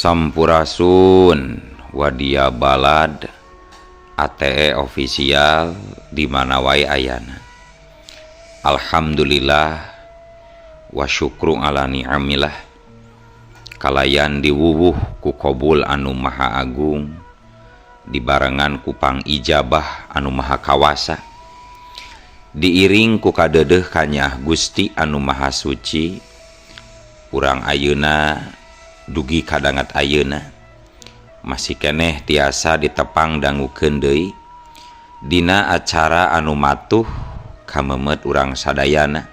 Sampurasun Wadia Balad ATE official di mana wae ayana. Alhamdulillah wa syukru ala ni'amillah kalayan diwuwuh ku qabul anu maha agung dibarengan ku pangijabah anu maha kawasa diiring ku kadeudeuh kanyah Gusti anu maha suci urang ayeuna dugi kadangat ayeuna masih keneh tiasa ditepang dangukeun deui dina acara anu matuh kamemet urang sadayana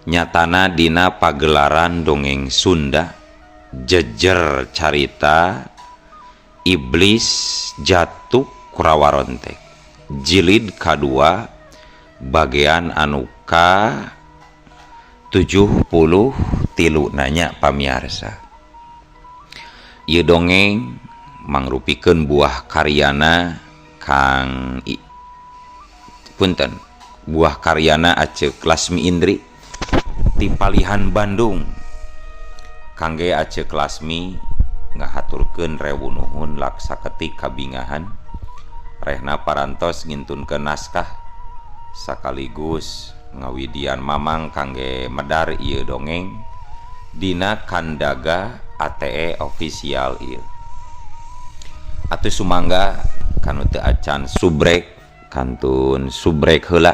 nyatana dina pagelaran dongeng Sunda jejer carita iblis jatuh kurawarontek jilid kadua bagian anu ka 73 nanya pamiarsa. Ieu dongeng mangrupikeun buah karyana Kang punten buah karyana Aceuk Lasmi Indri ti Palihan Bandung. Kangge Aceuk Lasmi ngahaturkeun rewu nuhun laksa ketik kabingahan rehna parantos ngintunkeun naskah sakaligus ngawidian mamang kangge medar ieu dongeng dina kandaga ATE official ieu. Atuh sumangga kanu teu acan subrek kantun subrek heula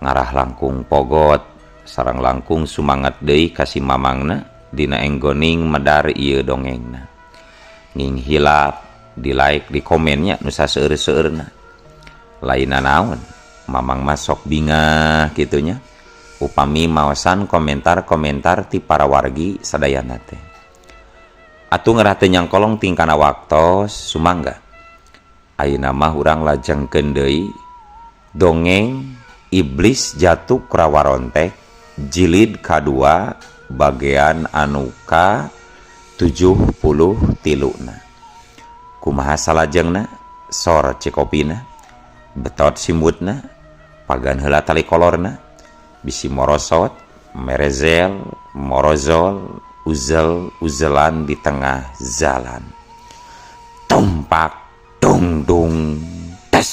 ngarah langkung pogot sareng langkung sumangat deui ka si mamangna dina enggoning medar ieu dongengna. Nging hilap di like di komennya nu saseueur-seueurna. Lainna naon mamang mah sok bingah kitu nya upami maosan komentar-komentar ti para wargi sadayana teh. Atuh ngerah teu nyangkolong tingkana waktos sumangga. Ayeuna mah urang lajengkeun deui dongeng Iblis Jatuh Kurawarontek jilid kadua bagian anu ka 73 na. Kumaha salajengna sor cikopina betot simbutna pagan heula tali kolorna bisi morosot merezel morozol uzel uzelan di tengah jalan tumpak dung dung tes.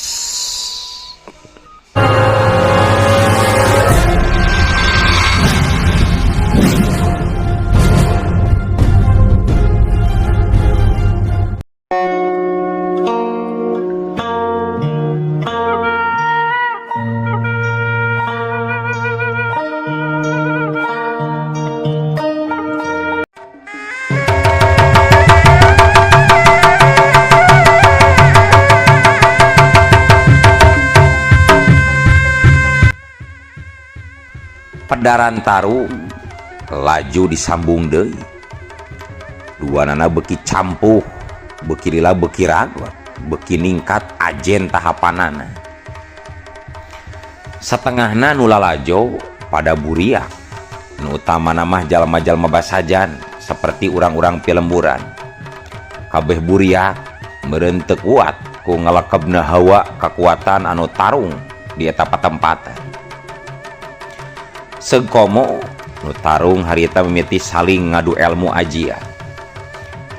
Pedaran tarung laju disambung deui. Duanana beuki campuh, beuki lila beuki ragot, beuki ningkat ajen tahapanana. Satengahna nu lalajo pada buriak. Nu utamana mah jalma-jalma basajan seperti urang-urang pilemburan. Kabeh buriak meureun teu kuat ku ngalekebna hawa kakuatan anu tarung di eta patempatan. Sekomo nu tarung harita mimiti saling ngadu ilmu ajian.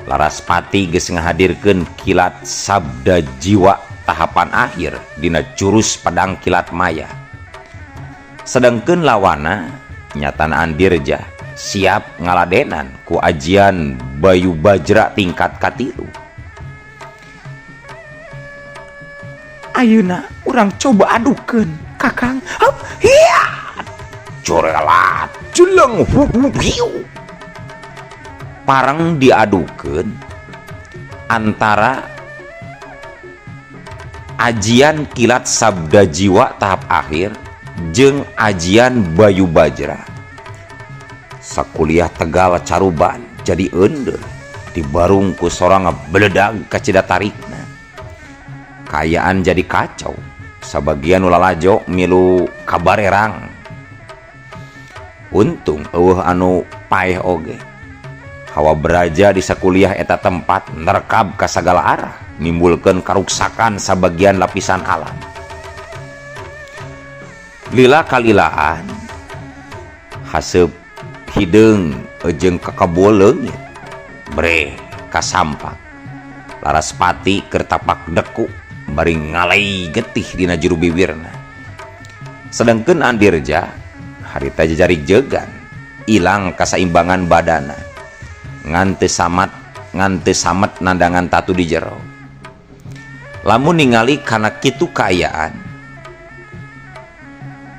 Laraspati geus ngahadirkeun kilat sabda jiwa tahapan akhir dina jurus pedang kilat maya. Sedangkeun lawana nyatana Andirja siap ngaladenan ku ajian Bayu Bajra tingkat katilu. Ayeuna urang coba adukeun, Kakang. Hup, hiya! Corelat jeleng hiu. Parang diadukeun antara ajian kilat sabda jiwa tahap akhir jeung ajian Bayu Bajra. Sakuliah Tegal Caruban jadi eundeur dibarung ku sorang beledag kacida tarikna. Kaayaan jadi kacau. Sabagian nu lalajo milu kabarerang. Untung eueuh anu paeh oge. Hawa beraja di sakuliah eta tempat nerkab ka sagala arah, nimbulkeun karuksakan sabagian lapisan alam. Lila kalilaan haseup hideung jeung kakebul leungit. Bre, Kasampak Laraspati keur tapak deku bari ngalai getih dina juru bibirna. Sedengkeun Andirja harita jajari jegan ilang kasaimbangan badana ngan teu samat ngan teu samet nandangan tatu di jero. Lamun ningali kana kitu kaayaan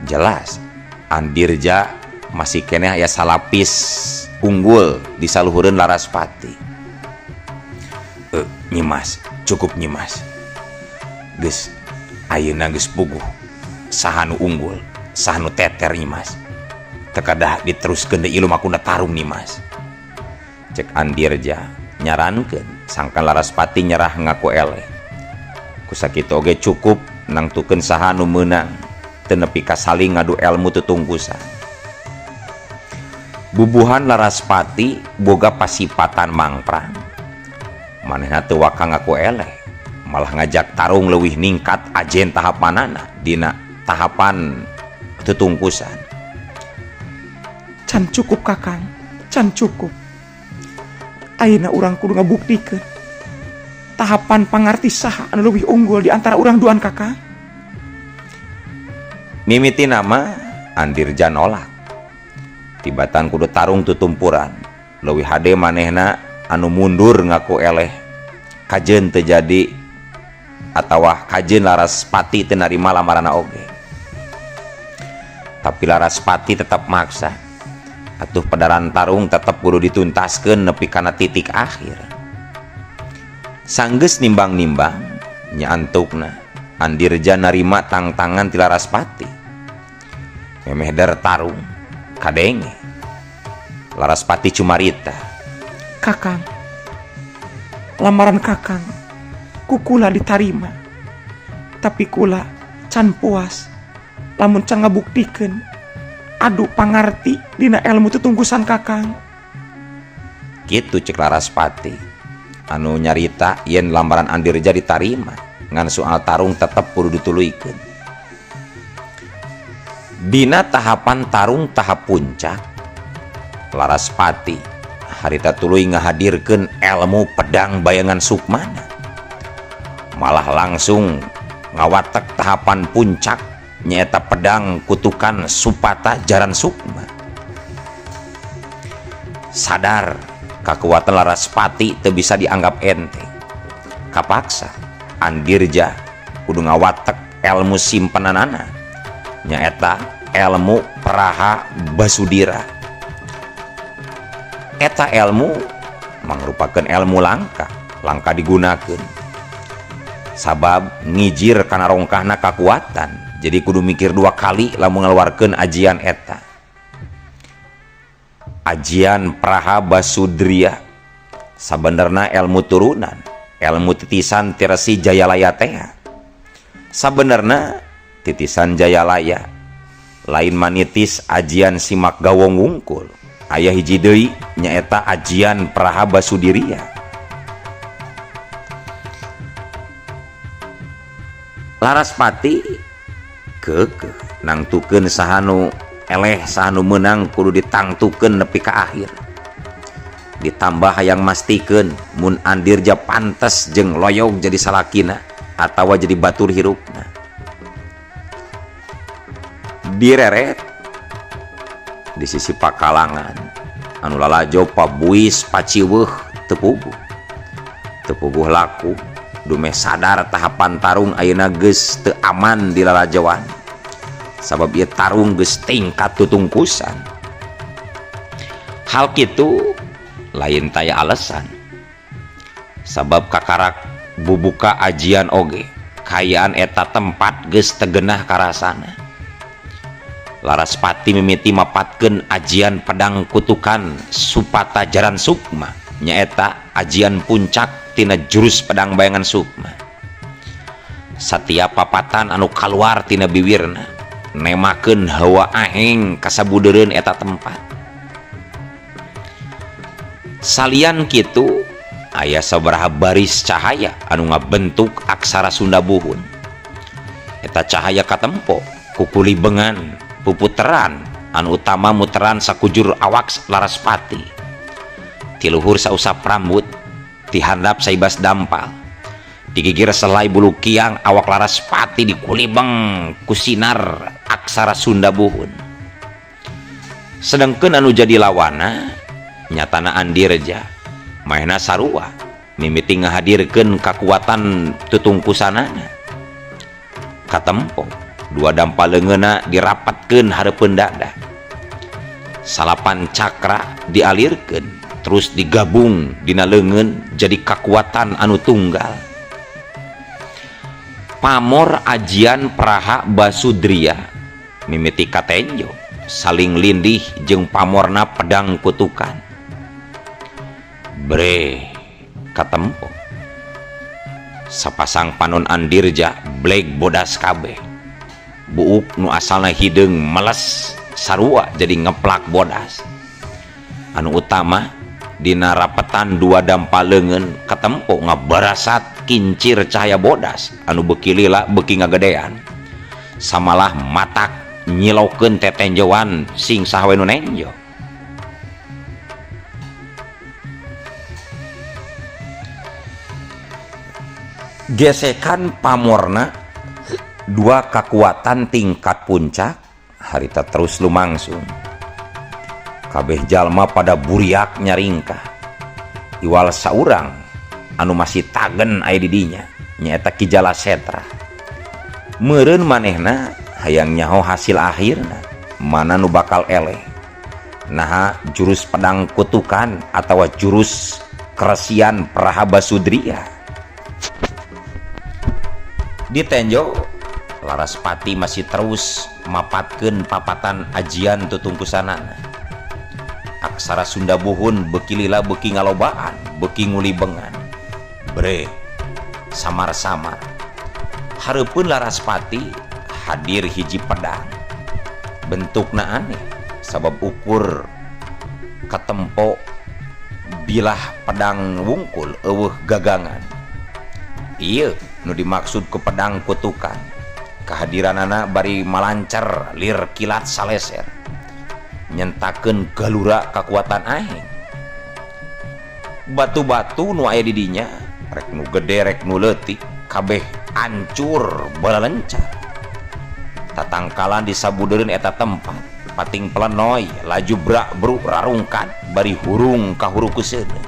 jelas Andirja masih keneh aya salapis unggul di saluhureun Laraspati. Nyimas, cukup Nyimas. Geus ayeuna geus puguh saha nu unggul, saha nu teter Nyimas. Teu kedah diteruskeun deui lumakuna tarung Nyimas. Cek Andirja nyarankeun sangkan Laraspati nyerah ngaku eleh. Ku sakitu oge cukup nangtukeun saha nu meunang teu nepi ka saling ngadu elmu tutungkusan. Bubuhan Laraspati boga pasipatan mangprang. Manehna teu waka ngaku eleh, malah ngajak tarung leuwih ningkat ajen tahapanana dina tahapan tutungkusan. Can cukup Kakang, can cukup. Ayeuna urang kudu ngabuktikeun tahapan pangarti saha anu leuwih unggul di antara urang duaan Kakang. Mimiti nama Andirja nolak. Tibatan kudu tarung tutumpuran. Leuwih hade manehna anu mundur ngaku eleh. Kajeun teu jadi atawa kajeun Laraspati teu narima lamaranna oge. Tapi Laraspati tetap maksa. Atuh pedaran tarung tetep kudu dituntaskeun nepi kana titik akhir. Sanggeus nimbang-nimbang nya antukna Andirja narima tangtangan ti Laraspati. Memeh der tarung kadenge. Laraspati cumarita. Kakang, lamaran Kakang ku kula ditarima. Tapi kula can puas lamun can ngabuktikeun adu pangarti dina elmu tutungkusan Kakang. Kitu cek Laraspati anu nyarita yen lamaran Andirja ditarima ngan soal tarung tetep kudu dituluykeun. Dina tahapan tarung tahap puncak Laraspati harita tuluy ngahadirkeun elmu pedang bayangan sukmana. Malah langsung ngawatek tahapan puncak nyaeta pedang kutukan Supata Jaran Sukma. Sadar kakuatan Laraspati teu bisa dianggap enteng. Kapaksa Andirja kudu ngawatek elmu simpenanana nyaeta elmu Praha Basudira. Eta elmu mangrupakeun elmu langka, langka digunakeun. Sabab ngijir kana rongkahna kakuatan, jadi kudu mikir dua kali lamun ngaluarkeun ajian eta. Ajian Praha Basudria sabenerna elmu turunan, elmu titisan ti Resi Jayalaya teh. Sabenerna titisan Jayalaya lain manitis ajian Simak Gawong wungkul. Aya hiji deui nyaeta ajian Praha Basudiria. Laraspati keukeuh nangtukeun saha nu eleh saha nu meunang kudu ditangtukeun nepi ka akhir. Ditambah hayang mastikeun mun Andirja pantes jeung loyog jadi salakina atawa jadi batur hirupna. Direret di sisi pakalangan anu lalajo pabuis paciweuh teu puguh. Teu puguh laku dumeh sadar tahapan tarung ayeuna geus teu aman di lalajoan. Sabab ieu tarung geus tingkat tutungkusan. Hal kitu lain taya alasan. Sabab kakarak bubuka ajian oge kayaan eta tempat geus tegenah karasana. Laraspati mimiti mapatkeun ajian pedang kutukan Supata Jaran Sukma nyaeta ajian puncak tina jurus pedang bayangan sukma. Satiap papatan anu kaluar tina biwirna nemakeun hawa aheng kasabudeureun eta tempat. Salian kitu aya sabaraha baris cahaya anu ngabentuk aksara Sunda buhun. Eta cahaya katempo kukulibengan puputeran anu utama muteran sakujur awak Laraspati. Tiluhur sausap rambut Ti handap saibas dampal. Digigir selai bulu kiang awak Laraspati dikulibeng ku sinar aksara Sunda buhun. Sedengkeun anu jadi lawana nyatana Andirja. Maena sarua mimiti ngahadirkeun kakuatan tutungkusanana. Katempo dua dampal leungeunna dirapatkeun hareupeun dada. Salapan cakra dialirkeun terus digabung dina leungeun jadi kakuatan anu tunggal. Pamor ajian Praha Basudria mimiti katenjo saling lindih jeung pamorna pedang kutukan. Bre katempo sapasang panon Andirja bleg bodas kabeh. Buuk nu asalna hideung meles sarua jadi ngeplak bodas. Anu utama dina rapetan dua dampal leungeun katempo ngabarasat kincir cahaya bodas anu beuki lila beuki ngagedean. Samalah matak nyilokeun tetenjoan sing saha we nu nenjo. Gesekan pamorna dua kakuatan tingkat puncak harita terus lumangsung. Kabeh jalma pada buriak nyaringkah. Iwal saurang anu masih tagen aya di dinya nyaeta Ki Jala Setra. Meureun manehna hayang nyaho hasil akhirna mana nu bakal eleh. Naha jurus pedang kutukan atawa jurus keresian Praha Basudria. Ditenjo Laraspati masih terus mapatkeun papatan ajian tutungkusanana. Aksara Sunda buhun beuki lila beuki ngalobaan, beuki ngulibengan. Bre, samar-samar. Hareupeun Laraspati hadir hiji pedang. Bentukna aneh, sabab ukur katempo bilah pedang wungkul eueuh gagangan. Ieu nu dimaksud ku pedang kutukan. Kehadiranana bari malancar lir kilat saleser nyentakeun galura kakuatan aing. Batu-batu nu aya di dinya rek nu gede rek nu leutik kabeh ancur balalencar. Tatangkalan disabudeureun eta tempat pating plenoy laju brak bruk rarungkat bari hurung kahuru kuseuneu.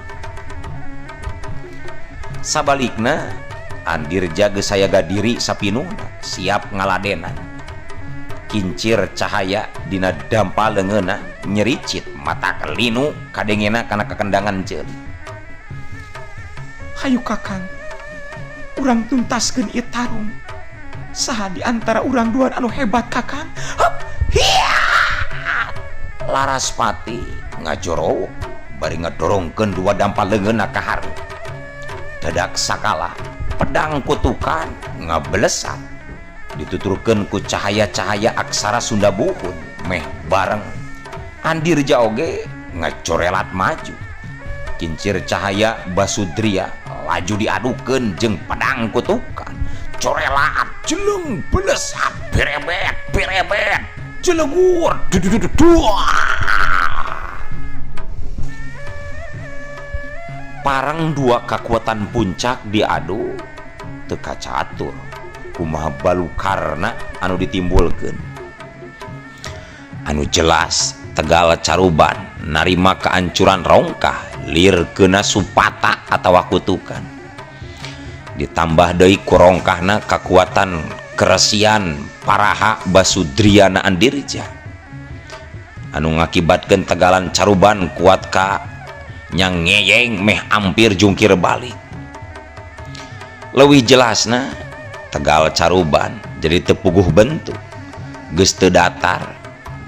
Sabalikna Andirja geus sayaga diri sapinuna siap ngaladenan. Kincir cahaya dina dampal leungeunna nyericit mata kelinu kadengena kana kekendangan ceuli. Hayu Kakang, urang tuntaskeun ieu tarung. Saha di antara urang duaan anu hebat Kakang? Hup, hiya! Laraspati ngajorowok bari ngedorongkeun dua dampal leungeunna ka hareup. Dadak sakala pedang kutukan ngabelesat dituturkeun ku cahaya-cahaya aksara Sunda buhun meh bareng. Andirja oge ngacorelat maju. Kincir cahaya Basudria laju diadukeun jeung pedang kutukan. Corelat jeleng belesat berebet berebet jelegur dudududuah. Parang dua kakuatan puncak diadu teu kacatur kumaha balukarna anu ditimbulkeun. Anu jelas Tegal Caruban narima kehancuran rongkah lir keuna supata atawa kutukan. Ditambah deui ku rongkahna kakuatan keresian Paraha Basudriana Andirja anu ngakibatkeun Tegalan Caruban kuat ka nyang ngeyeng meh ampir jungkir balik. Leuwih jelasna Tegal Caruban jadi teu puguh bentuk, geus teu datar,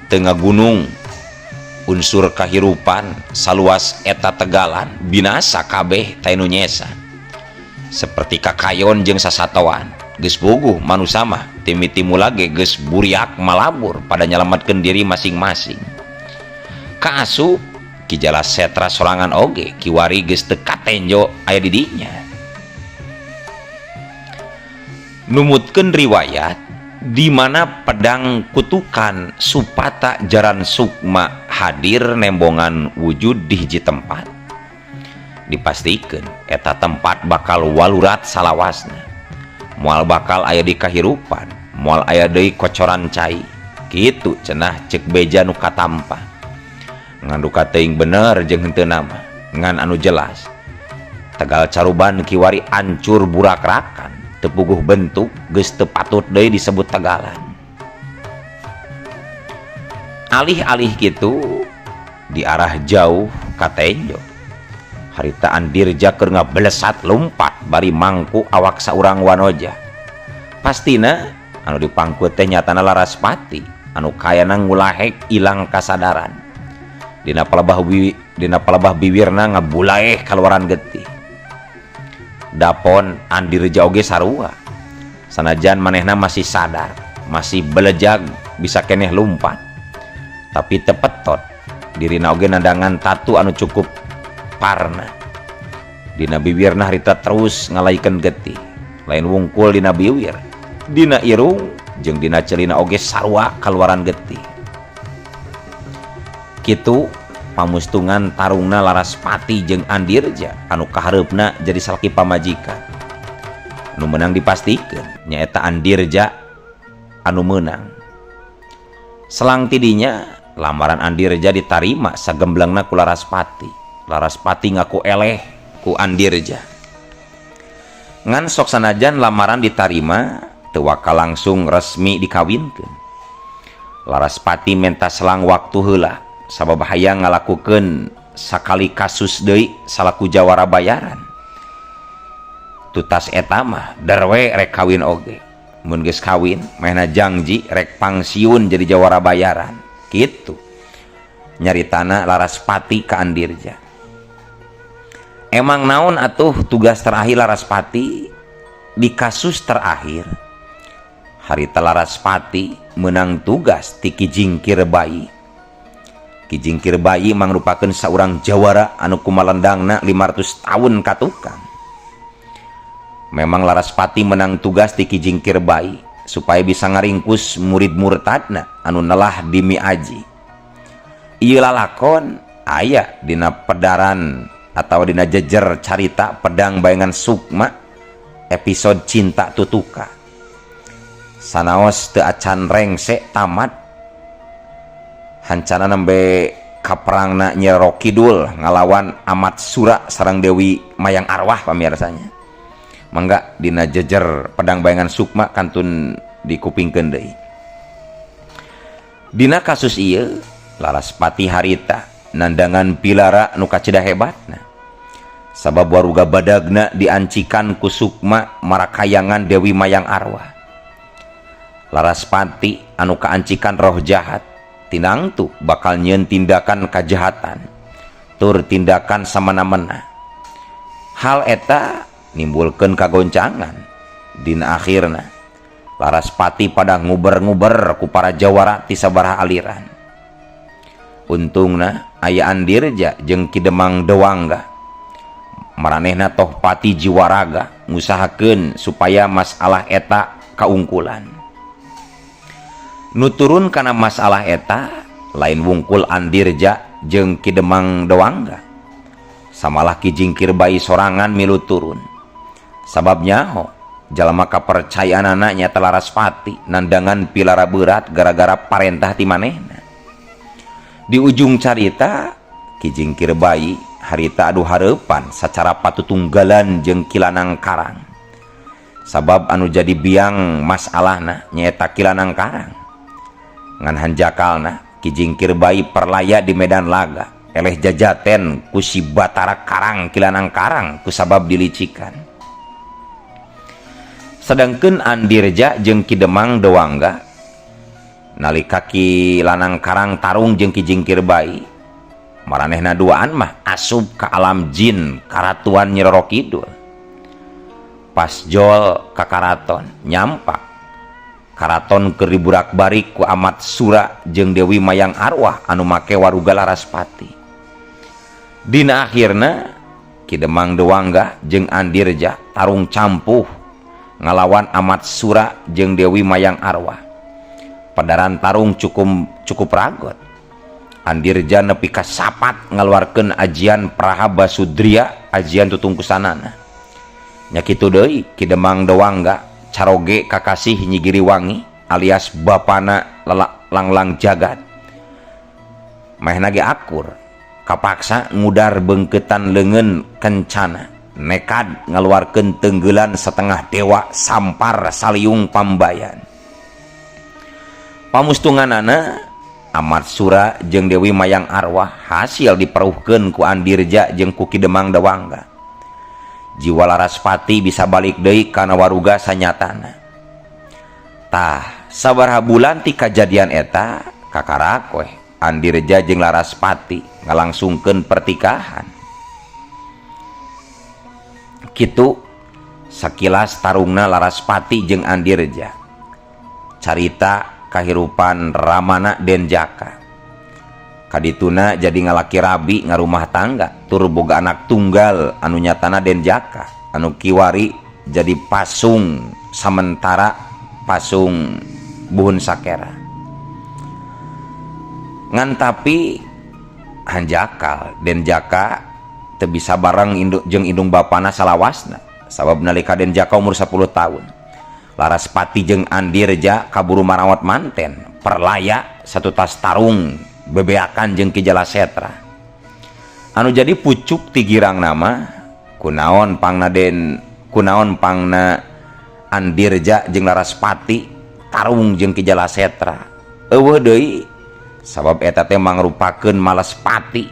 teu ngagunung. Unsur kahirupan saluas eta tegalan binasa kabeh teh nu nyesa. Seperti kakayon jeung sasatoan geus puguh manusa mah timiti mula ge geus buriak malabur pada nyalametkeun diri masing-masing. Kaasup Ki Jala Setra sorangan oge kiwari geus teu katenjo aya di dinya. Numutkeun riwayat di mana pedang kutukan Supata Jaran Sukma hadir nembongan wujud di hiji tempat. Dipastikeun eta tempat bakal walurat salawasna. Moal bakal aya di kahirupan, moal aya deui kocoran cai. Kitu cenah cek beja nu katampa. Ngan duka teuing bener jeung henteu mah, ngan anu jelas. Tegal Caruban kiwari ancur burakrakan, teu puguh bentuk geus teu patut deui disebut tegalan. Alih-alih kitu di arah jauh ka Tenjo. Harita Andirja keur ngabelesat lumpat bari mangku awak saurang wanoja. Pastina anu dipangku teh nyatana Laraspati anu kayana ngulahek ilang kasadaran. Dina palebah biwirna ngabulaeh kaluaran getih. Dapon Andirja oge sarua. Sanajan manehna masih sadar, masih belejag bisa keneh lumpat. Tapi tepetot dirina oge nandangan tatu anu cukup parna. Dina biwirna harita terus ngalaikeun getih. Lain wungkul dina biwir, dina irung jeung dina celina oge sarua kaluaran getih. Kitu pamustungan tarungna Laraspati jeung Andirja anu kahareupna jadi salaki pamajikan. Nu meunang dipastikeun nyaeta Andirja anu meunang. Selang tidinya lamaran Andirja ditarima sagemblengna ku Laraspati. Laraspati ngaku eleh ku Andirja. Ngan sok sanajan lamaran ditarima teu waka langsung resmi dikawinkeun. Laraspati menta selang waktu heula sabab hayang ngalakukeun sakali kasus deui salaku jawara bayaran. Tutas eta mah derwe rek kawin oge. Mun geus kawin mehna jangji rek pangsiun jadi jawara bayaran. Kitu nyaritana Laraspati ka Andirja. Emang naon atuh tugas terakhir Laraspati di kasus terakhir? Harita Laraspati menang tugas ti Ki Jingkir Bayi. Ki Jingkir Bayi mangrupakeun saurang jawara anu kumalendangna 500 tahun katukang. Memang Laraspati menang tugas ti Ki Jingkir Bayi supaya bisa ngaringkus murid murtadna anu nelah di Miaji. Ieu lalakon aya dina pedaran atau dina jejer carita Pedang Bayangan Sukma episode Cinta Tutuka. Sanaos teu acan rengse tamat hancana nembe kaperangna Nyi Roro Kidul ngalawan Amat Sura sareng Dewi Mayang Arwah pamiarsanya. Mangga dina jejer Pedang Bayangan Sukma kantun dikupingkeun deui. Dina kasus ieu Laraspati harita nandangan pilara nu kacida hebatna. Sabab waruga badagna diancikan ku Sukma marakayangan Dewi Mayang Arwah. Laraspati anu kaancikan roh jahat tinangtu bakal nyieun tindakan kajahatan tur tindakan samana-mena. Hal eta nimbulkeun kagoncangan. Dina akhirna Laraspati pada nguber-nguber ku para jawara ti sabaraha aliran. Untungna aya Andirja jeung Ki Demang Dewangga. Maranehna toh pati jiwaraga ngusahakeun supaya masalah eta kaungkulan. Nu turun kana masalah eta lain wungkul Andirja jeung Ki Demang Dewangga. Samalah Ki Jingkir Bayi sorangan milu turun. Sabab nyaho jalma kapercayaanana nyaeta Laraspati nandangan pilara berat gara-gara parentah ti manehna. Di ujung carita Ki Jingkir Bayi harita adu hareupan sacara patutunggalan jeung Ki Lanang Karang. Sabab anu jadi biang masalahna nyaeta Ki Lanang Karang. Ngan hanjakalna Ki Jingkir Bayi perlaya di medan laga eleh jajaten ku si Batara Karang Ki Lanang Karang ku sabab dilicikan. Sedangkeun Andirja jeung Ki Demang Dewangga nalika Ki Lanang Karang tarung jeung Ki Jingkir Bayi maranehna duaan mah asup ka alam jin karatuan Nyi Roro Kidul. Pas jol ka karaton nyampak karaton keur diburak-barik ku Amat Sura jeung Dewi Mayang Arwah anu make waruga Laraspati. Dina akhirna Ki Demang Dewangga jeung Andirja tarung campuh ngalawan Amat Sura jeung Dewi Mayang Arwah. Pedaran tarung cukup ragot. Andirja nepi ka sapat ngaluarkeun ajian Prahaba Sudria, ajian tutungkusanana. Nya kitu deui Ki Demang Dewangga caroge kakasih Nyi Giriwangi alias bapana lelak langlang jagat. Manehna ge akur kapaksa ngudar beungkeutan leungeun kencana, nekad ngaluarkeun tenggelan setengah dewa sampar saliung pambayan. Pamustunganana Amat Sura jeung Dewi Mayang Arwah hasil diperuhkeun ku Andirja jeung ku Ki Demang Dewangga. Jiwa Laraspati bisa balik deui kana waruga sanyatana. Tah, sabaraha bulan ti kajadian eta kakarak weh Andirja jeung Laraspati ngalangsungkeun pertikahan. Kitu sakilas tarungna Laraspati jeung Andirja. Carita kahirupan Ramana Denjaka. Kadituna jadi ngalaki rabi ngarumah tangga tur boga anak tunggal anu nyatana Denjaka anu kiwari jadi pasung samentara pasung buhun sakera. Ngan tapi hanjakal Denjaka teu bisa bareng induk jeung indung bapana salawasna sabab nalika Denjaka umur 10 tahun. Laraspati jeung Andirja kaburu marawat manten perlaya satu tas tarung bebeakan jeung Ki Jalasetra anu jadi pucuk ti girang nama kunaon pangna den kunaon pangna Andirja jeung Laraspati tarung jeung Ki Jalasetra eueuh deui sabab eta teh mangrupakeun Malaspati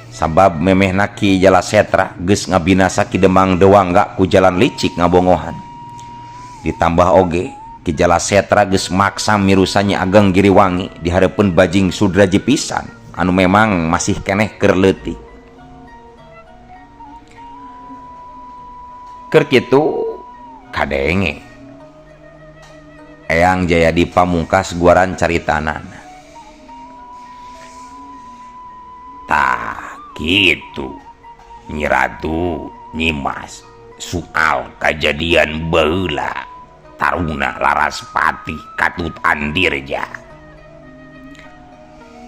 sabab memehna Ki Jalasetra geus ngabinasa Ki Demang Dewangga ku jalan licik ngabongohan. Ditambah oge Ki Jalasetra geus maksa mirusa Nyi Ageng Giriwangi di hareupeun Bajing Sudraji pisan anu memang masih keneh keur leutik. Keur kitu kadenge Eyang Jayadipa mungkas guaran caritanana. Tah kitu Nyi Ratu Nyi Mas soal kajadian baheula taruna Laraspati katut Andirja.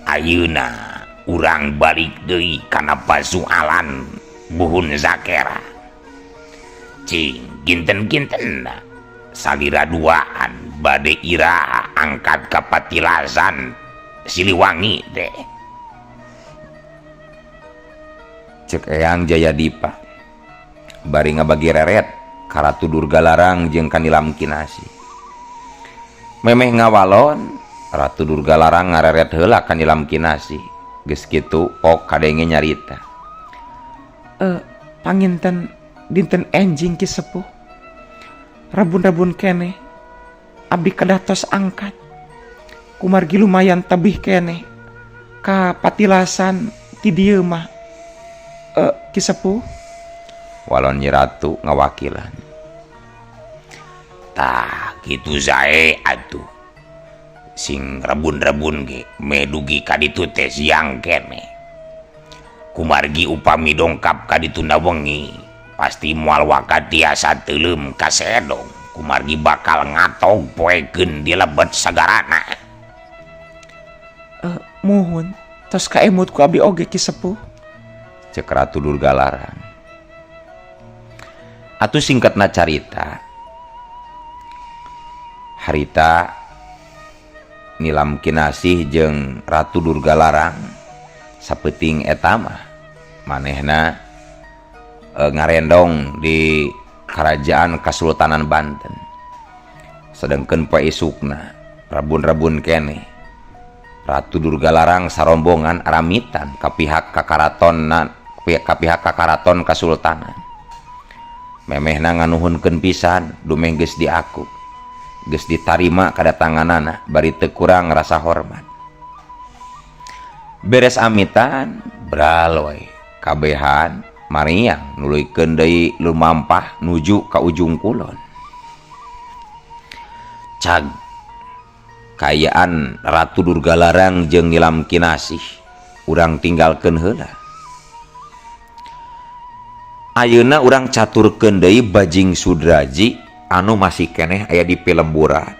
Ayeuna urang balik deui kana pasualan buhun Zakera. Cing ginten-gintenna salira duaan bade iraha angkat ka patilasan Siliwangi teh. Cek Eyang Jayadipa bari ngabagi reret ka Ratu Durgalarang jeung Kanilam Kinasih. Memeh ngawalon Ratu Durgalarang ngareret heula Kanilam Kinasih. Geus kitu pok kadenge nyarita. Panginten dinten enjing Ki Sepuh. Rabun-rabun keneh abdi kedah tos angkat. Kumargi lumayan tebih keneh ka patilasan ti dieu mah. Ki Sepuh. Walon Nyi Ratu ngawakilan. Tah kitu sae atuh. Sing rebun-rebun ge medugi ka ditu teh siang keneh. Kumargi upami dongkap ka dituna wengi pasti moal waka tiasa teuleum kasedong. Kumargi bakal ngatog poekeun di lebet sagarana. Muhun tos kaemut ku abdi oge Ki Sepuh. Cek Ratu Durgalarang. Atuh singkatna carita harita Nilam Kinasih jeung Ratu Durgalarang sapeuting eta mah manehna ngarendong di Kerajaan Kasultanan Banten. Sedengkeun poe isukna rabun-rabun keneh Ratu Durgalarang sarombongan aramitan ka pihak kakaraton ka pihak kakaraton Kasultanan. Memehna nganuhunkeun pisan dumeh geus diaku geus ditarima kadatanganana bari teu kurang rasa hormat. Beres amitan braloy kabehan mariang nuluykeun deui lumampah nuju ka ujung kulon. Cag kaayaan Ratu Durgalarang jeung Nilam Kinasih urang tinggalkeun heula. Ayeuna urang caturkeun deui Bajing Sudraji anu masih keneh aya di pilemburan.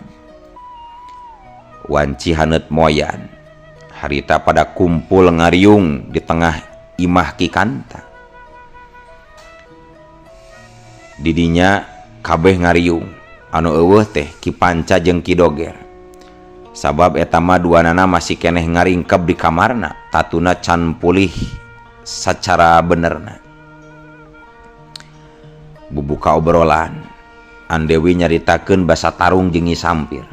Wanci haneut moyan, Harita pada kumpul ngariung di tengah imah Ki Kanta. Didinya kabeh ngariung anu eueuh teh Ki Panca jeung Ki Doger. Sabab eta mah duanana masih keneh ngaringkeb di kamarna, tatuna can pulih sacara benerna. Bubuka obrolan, Andewi nyaritakeun basa tarung jeung Nyi Sampir.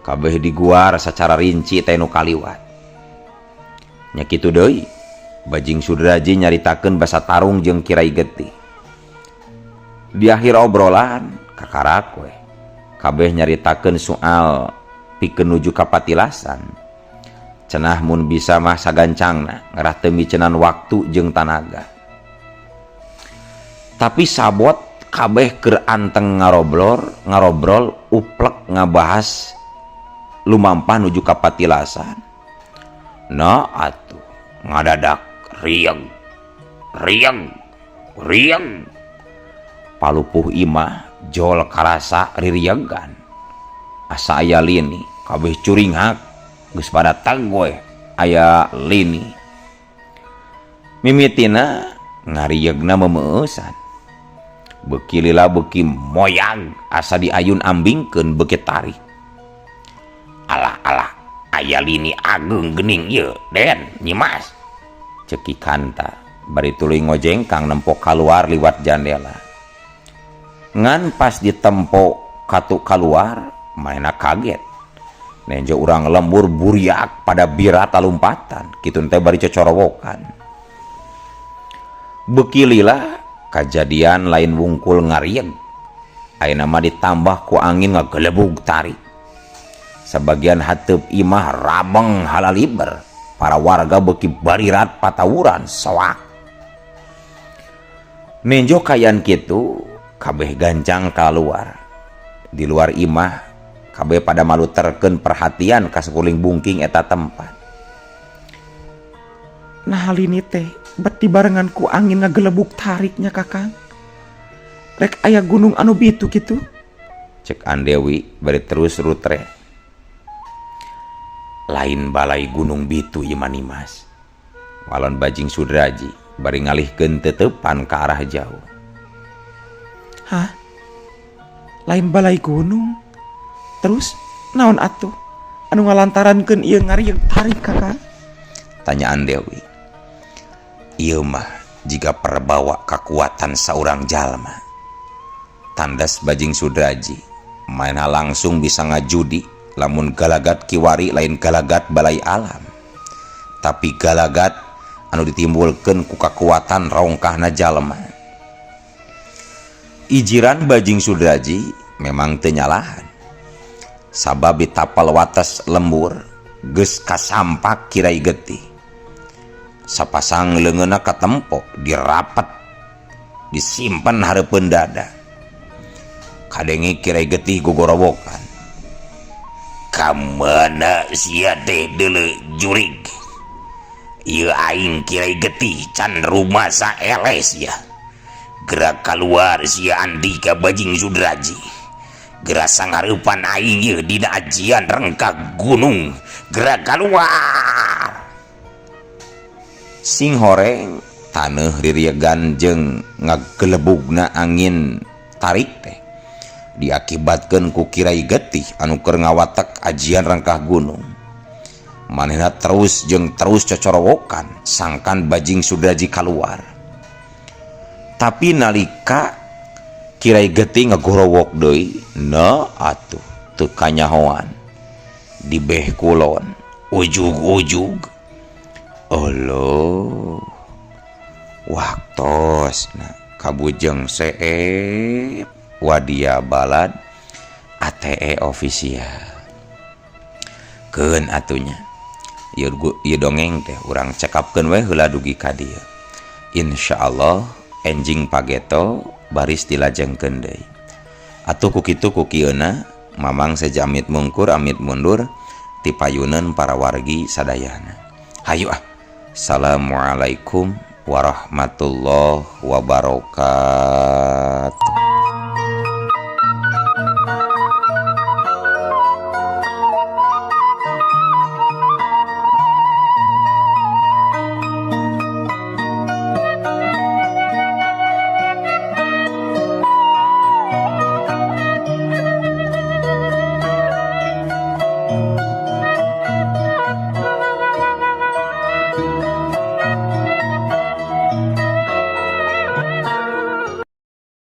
Kabeh diguar sacara rinci teh nu kaliwat. Nya kitu deui, Bajing Sudraji nyaritakeun basa tarung jeung Kirai Getih. Di akhir obrolan, kakarak we. Kabeh nyaritakeun soal pikeun nuju ka patilasan. Cenah mun bisa mah sagancangna, ngarah teu micenan waktu jeung tanaga. Tapi sabot kabeh keur anteng ngarobrol uplek ngabahas lumampah nuju ka patilasan. Nah atuh ngadadak rieng rieng rieng. Palupuh imah jol karasa ririegan. Asa aya lini kabeh curinghak geus pada tag we aya lini. Mimitina ngariegna memeueusan. Beuki lila beuki moyag asa diayun ambingkeun beuki tarik. Alah alah aya lini ageung geuning ieu Den Nyimas. Ceuk Ki Kanta bari tuluy ngojengkang nempo kaluar liwat jandela. Ngan pas ditempo katu kaluar manehna kaget. Nenjo urang lembur buriak pada bira talumpatan kitu teh bari cocorowokan. Beuki lila kajadian lain wungkul ngarieg. Ayeuna mah ditambah ku angin ngagelebug tarik. Sabagian hateup imah rabeng halaliber. Para warga beuki barirat patawuran soak. Nenjo kayan kitu kabeh gancang kaluar. Di luar imah kabeh pada maluterkeun perhatian ka sakuling bungking eta tempat. Nah lini teh bet dibarengan ku angin ngagelebug tariknya Kakang. Rek aya gunung anu bitu kitu. Cek Andewi bari terus rutre. Lain balai gunung bitu ieu mah Nimas. Walon Bajing Sudraji bari ngalihkeun teuteupan ka arah jauh. Hah? Lain balai gunung? Terus naon atuh anu ngalantarankeun ieu ngarieg tarik Kakang? Tanya Andewi. Ieu mah jiga perbawa kakuatan saurang jalma. Tandas Bajing Sudraji, manehna langsung bisa ngajudi lamun galagat kiwari lain galagat balai alam. Tapi galagat anu ditimbulkeun ku kakuatan rongkahna jalma. Ijiran Bajing Sudraji memang teu nyalahan. Sabab ditapal wates lembur geus kasampak Kirai Getih. Sapasang leungeunna katempo dirapet disimpen hareupeun dada. Kadenge Kirai Getih gogorowokan. Kamana sia teh deuleu jurig? Ieu aing Kirai Getih can rumasa eleh sia. Gerak kaluar sia Andika Bajing Sudraji. Gerak sangareupan aing ieu dina ajian rengkak gunung. Gerak kaluar. Sing horeng taneuh ririegan jeung ngagelebugna angin tarik teh diakibatkeun ku Kirai Getih anu keur ngawatek ajian rengkah gunung. Manehna terus jeung terus cocorowokan sangkan Bajing Sudraji kaluar. Tapi nalika Kirai Getih ngagorowok deui, na atuh teu kanyahoan. Dibeh kulon, ujug-ujug. Oloh. Waktosna kabujeng seep Wadia Balad ATE official. Keun atunya. Ieu dongeng teh urang cekapkeun we heula dugi ka dieu. Insyaallah enjing pageto baris dilajengkeun deui. Atuh ku kitu ku kieuna Mamang seja amit mungkur amit mundur ti payuneun para wargi sadayana. Hayu ah. Assalamualaikum warahmatullahi wabarakatuh.